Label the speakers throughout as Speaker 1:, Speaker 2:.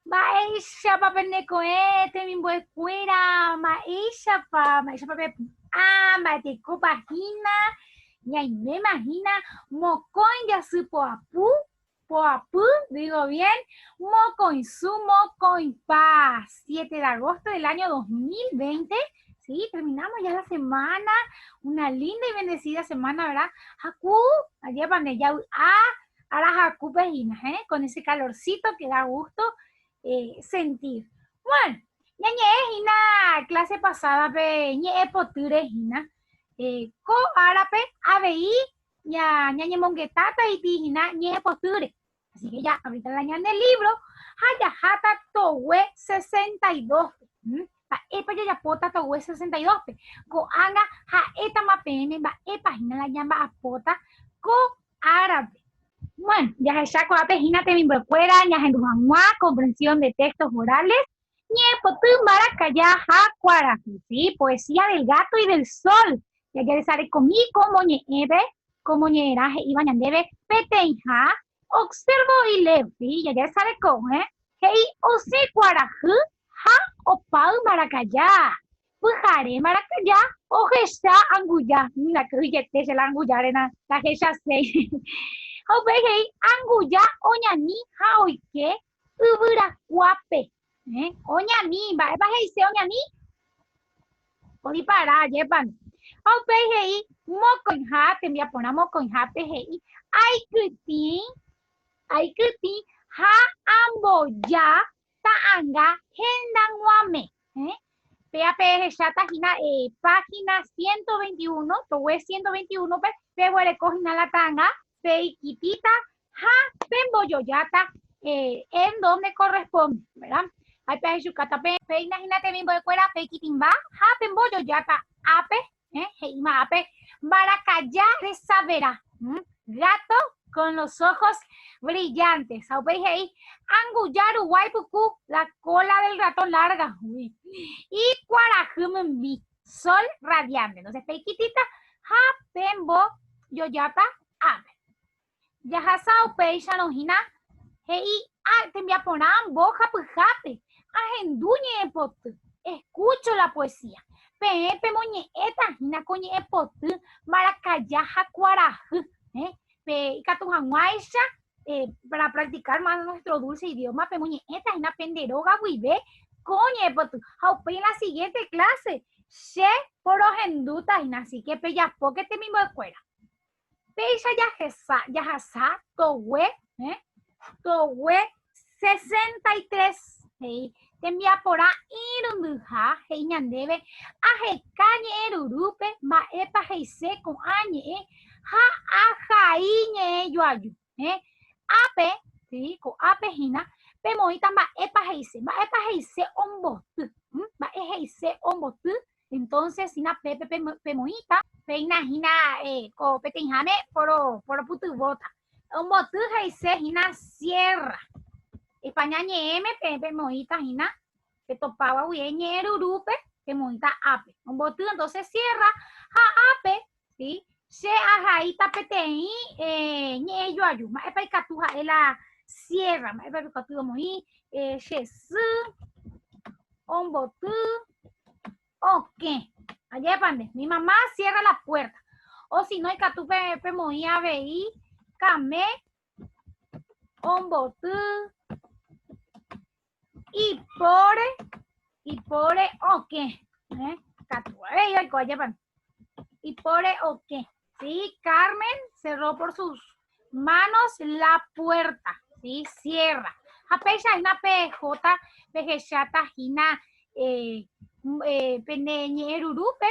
Speaker 1: Mba'éichapa pende ko'ẽ temimbo'ekuéra, mba'éichapa, mba'éichapa pepu'ã, mba'etekópa hína, ñaiméma hína mokõi jasy poapu, poapy, digo bien, mokõisu mokõipa, 7 de agosto del año 2020, sí, terminamos ya la semana, una linda y bendecida semana, ¿verdad? Haku, ajépa nde javy'a, Ara hakúpe hína, eh, con ese calorcito que da gusto eh, sentir. Bueno, ñañe'ẽ hína clase pasádape ñe'ẽ potýre hína. Eh, ko árape avei ña, ñañemongetáta iti hína ñe'ẽ potýre. Así que ya, ahorita la ñande libro, ha jaháta togue 62. ¿Mm? Mba'épa jajapóta togue 62-pe? Ko'ág̃a ha'étama peẽme mba'épa hína la ñamba'apóta ko árape. Bueno, jahecha ko'ápe hína temimbo'ekuéra ñahendu hag̃ua comprensión de textos orales, ñe'ẽpoty mbarakaja ha kuarahy, ¿sí? Poesía del gato y del sol. Jajeresarekomi ko moñe'ẽpe, ko moñe'ẽrã he'íva ñandéve peteĩha, observo y leo, ¿sí? Jajeresareko, ¿eh? He'i osẽ kuarahy ha opáy mbarakaja. Pyhare mbarakaja ohecha anguja. Ndakyhyjete che la angujáre ndahechaséi. Ha upéi he'i anguja oñani ha oike yvyrakuápe. Eh, oñani, mba'épa he'ise oñani? Odipara, ajépa. Ha upéi he'i mokõiha, tembiaporã mokõihápe he'i aikytĩ, aikytĩ ha amboja ta'anga hendag̃uáme. Eh? Péa pehecháta hína eh, página 121, togue 121-pe, peguereko hína la ta'anga, peikytĩta ha pembojojáta eh, en donde corresponde, ¿verdad? Ha pehechukáta pe péina hína temimbo'ekuéra peikytĩmba ha pembojojáta ápe, eh, he'íma ápe, mbarakaja resavera, ¿m? Gato con los ojos brillantes. Ha upéi he'i, anguja ruguái puku, la cola del ratón larga, uy, y kuarahy mymbi, sol radiante. Entonces peikytĩta ha pembojojáta ápe. Jahasa upéicharõ hína, he'i, a tembiaporã mbohapyhápe, ahendu ñe'ẽpoty, escucho la poesía. Peẽ pemoñe'ẽta hína ko ñe'ẽpoty mbarakaja ha kuarahy, eh, pe ikatu hag̃uáicha eh, para practicar más nuestro dulce idioma, pemoñe'ẽta hína pende róga guive ko ñe'ẽpoty. Ha upéi en la siguiente clase, che porohendúta hína, así que pejapóke temimbo'ekuéra. Péicha jahesa, jahasa togue, eh, togue 63, he'i, tembiaporã irundyha, he'i ñandéve, aheka ñe'ẽrurúpe mba'épa he'ise ko'ã ñe'ẽ ha ahai ñe'ẽ joaju, eh, ápe, sí, ko'ápe hína, pemoĩta mba'épa he'ise, mba'épa he'ise omboty, mba'e he'ise omboty, Entonces, hína pépe pemoĩta, péina hína eh, ko peteĩháme poro poroputyvóta. Omboty he'ise hína sierra. España ñe'ẽme peẽ pemoĩta hína petopáva guive ñe'ẽ rurúpe pemoĩta ápe. Omboty entonces sierra ha ápe, ¿sí? Che ahaíta peteĩ eh, ñe'ẽ joaju. Mba'épa ikatu ha'e la sierra? Mba'épa ikatu omoĩ eh, che sy omboty okẽ. Ajépa nde, mi mamá cierra la puerta. O si no, ikatu pe, pemoĩ avei kame omboty ipóre, ipóre okẽ. Eh? Katu avei oiko, ajépa nde. Ipóre okẽ. Sí, Carmen cerró por sus manos la puerta. Sí, cierra. Ha péicha hína pehóta, pehecháta hína eh, eh, pene ñe'ẽ rurúpe,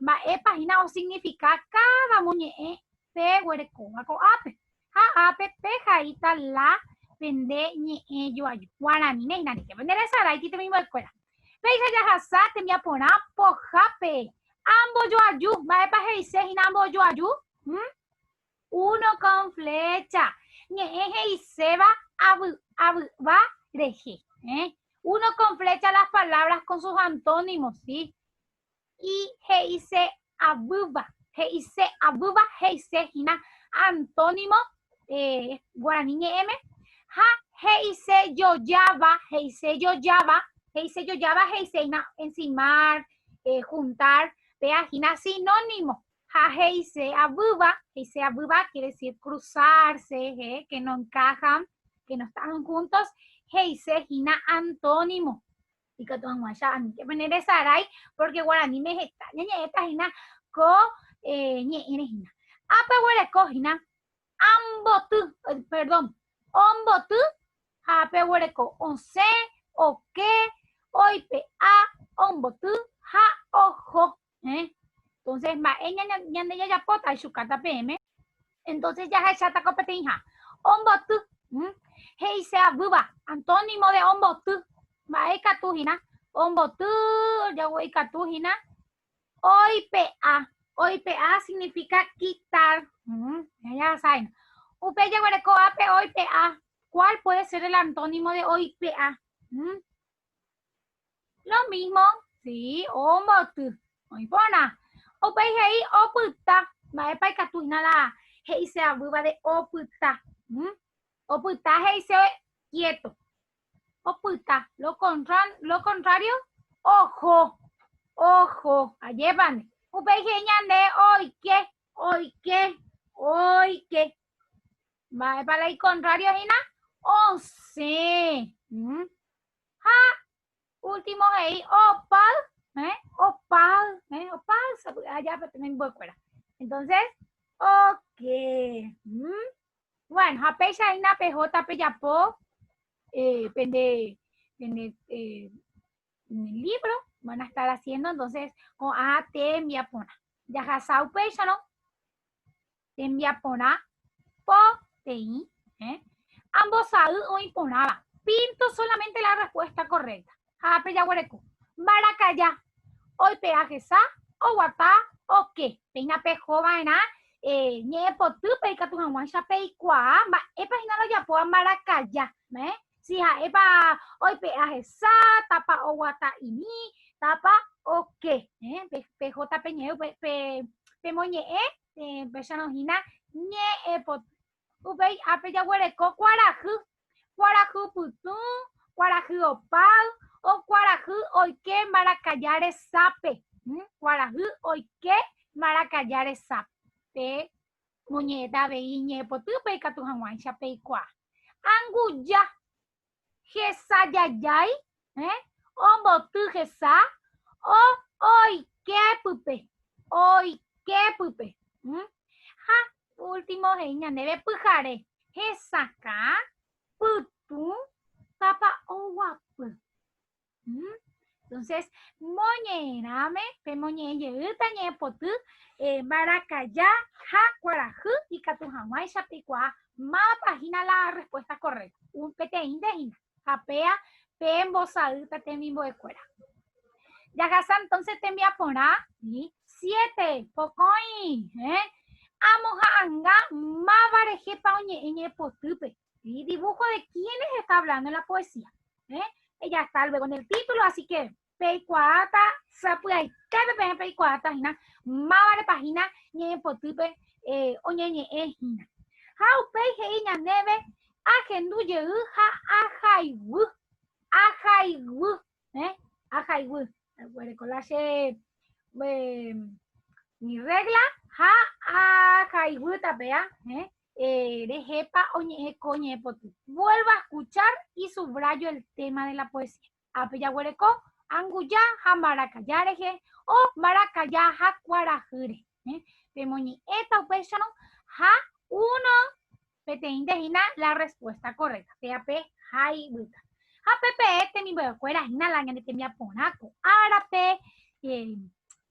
Speaker 1: mba'épa hína osignifica cada moñe'ẽ peguerekóva ko'ápe. Ha ápe pehaíta la pende ñe'ẽ joaju. Guaraníme hína, nike pende resarái temimbo'ekuéra. Péicha jahasa tembiaporã pohápe. Ambojoaju, mba'épa he'ise hína ambojoaju? Hmm? Uno con flecha. Ñe'ẽ he'iséva avy, avyva rehe. Eh? Uno con flecha las palabras con sus antónimos, ¿sí? Y he'ise avýva, he'ise avýva, he'ise hína antónimo eh, guarani ñe'ẽme. Ha He'ise jojáva, he'ise jojáva, he'ise jojáva he'ise hína encimar, eh, juntar, péa hína sinónimo. Ha he'ise avýva, he'ise avýva quiere decir cruzarse, eh, que no encajan, que no están juntos, he'ise hína antónimo. Ikatu hag̃uáicha aníke pene resarái, porque guaraníme heta ñañe'ẽta hína ko eh, ñe'ẽre hína. Ápe guereko hína amboty, eh, perdón, omboty ha ápe guereko osẽ, oke, oipe'a, omboty ha oho. Eh? Entonces, mba'e ñande jajapóta aichukáta peẽme. Entonces jahecháta ko peteĩha. Omboty. He'ise avýva. Antónimo de omboty. Mba'e ikatu hína? Omboty, jague ikatu hína. Oipe'a. Oipe'a significa quitar. Ya saben. Upe jaguereko ápe oipe'a. ¿Cuál puede ser el antónimo de oipe'a? Lo mismo, sí, omboty. Oĩporã. Upéi he'i opyta. Mba'épa ikatu hína la he'ise avýva de opyta? ¿Mm? Opyta he'ise quieto. Opyta. Lo, contra, lo contrario, oho. Oho. Ajépane. Upéi he'i ñande oike, oike, oike. Mba'épa la icontrario hína? Osẽ. ¿Mm? Ha último he'i opáy, ¿eh? Opáy, ¿eh? Opáy, sapy'a ya pe temimbo'ekuéra. Entonces, ok. ¿Mm? Bueno, ha péicha hína pehóta pejapo eh, pende, pende eh, en el libro van a estar haciendo, entonces, ko'ã tembiaporã. Jahasa upéicharõ, Tembiaporã poteĩ, eh? Ambosa'y oĩ porãva. Pinto solamente la respuesta correcta. Ha ápe jaguereko. Mbarakaja, oipe'a hesa, oguata, oke. Péina peho va'erã eh, ñe'ẽpotýpe ikatu hag̃uáicha peikuaa mba'épa hína la ojapóva mbarakaja. Eh? Si ha'épa oipe'a hesa, tapa oguata'imi, tapa oke. Eh? Pe, pehóta peñe'ẽ upe, pe, pemoñe'ẽ eh, upéicharõ hína ñe'ẽpoty. Upéi ápe jaguereko kuarahy, kuarahy pytũ, kuarahy opáy, o kuarahy oike mbarakaja resápe. Mm? Kuarahy oike mbarakaja resápe. Pe moñe'ẽta avei ñe'ẽpotýpe ikatu hag̃uáicha peikuaa. Anguja, hesa jajái, eh? Omboty hesa, o oike pype, oike pype. ¿Mm? Ha último he'i ñandéve pyhare, hesakã, pytũ, tapa oguapy. ¿Mm? Entonces, moñe'ẽrãme, pe moñe'ẽ jeýta ñe'ẽpoty eh, mbarakaja ha kuarahy ikatu hag̃uáicha peikuaa mávapa hína la respuesta correcta. Un peteĩnte hína. Ha péa pe mbosaýta temimbo'ekuéra. Jahasa entonces tembiaporã, ¿sí? Siete, pokõi, eh? Amoha'anga máva rehépa oñe'ẽ ñe'ẽpotýpe. ¿Sí? Dibujo de quiénes está hablando en la poesía. ¿eh? Ella está luego en el título, así que peikuaáta sapy'aitépe peẽ peikuaáta hína mávarepa hína ñe'ẽpotýpe eh, oñeñe'ẽ hína. Ha upéi he'i ñandéve ahendu jey ha ahaiguy, ahaiguy, eh? Ahaiguy. Guereko la che eh, mi regla ha ahaiguýta péa, eh? Eh, rehépa oñe'ẽ ko ñe'ẽpoty. Vuelvo a escuchar y subrayo el tema de la poesía. Ápe jaguereko anguja ha mbarakaja rehe o mbarakaja ha kuarahýre. Eh? Pemoñe'ẽta upéicharõ ha uno peteĩnte hína la respuesta correcta. Péa pe haiguýta. Ha pe peẽ temimbo'ekuéra hína la ñane tembiaporã ko árape. Eh,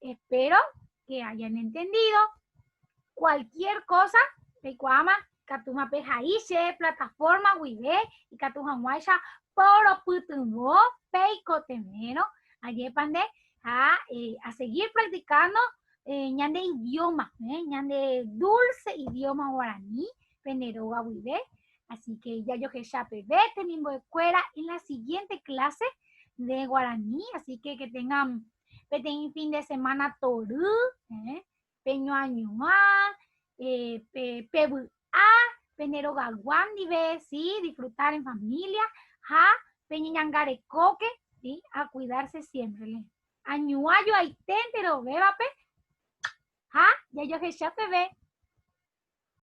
Speaker 1: espero que hayan entendido. Cualquier cosa, peikuaáma, ikatúma pehai che plataforma guive, ikatu hag̃uáicha poropytyvõ peikotevẽrõ, ajépa nde, ha eh, a seguir practicando eh, ñande idioma, eh, ñande dulce idioma guaraní, pende róga guive. Así que ya johecha peve temimbo'ekuéra en la siguiente clase de guaraní, así que que tengan peteĩ fin de semana tory, eh, peñoañuã, eh, pe, pevy'a, Pene rogaygua ndive, sí, disfrutar en familia ha peñeñangarekóke, sí, a cuidarse siempre. Añuã joaite enterovévape ha jajohecha peve.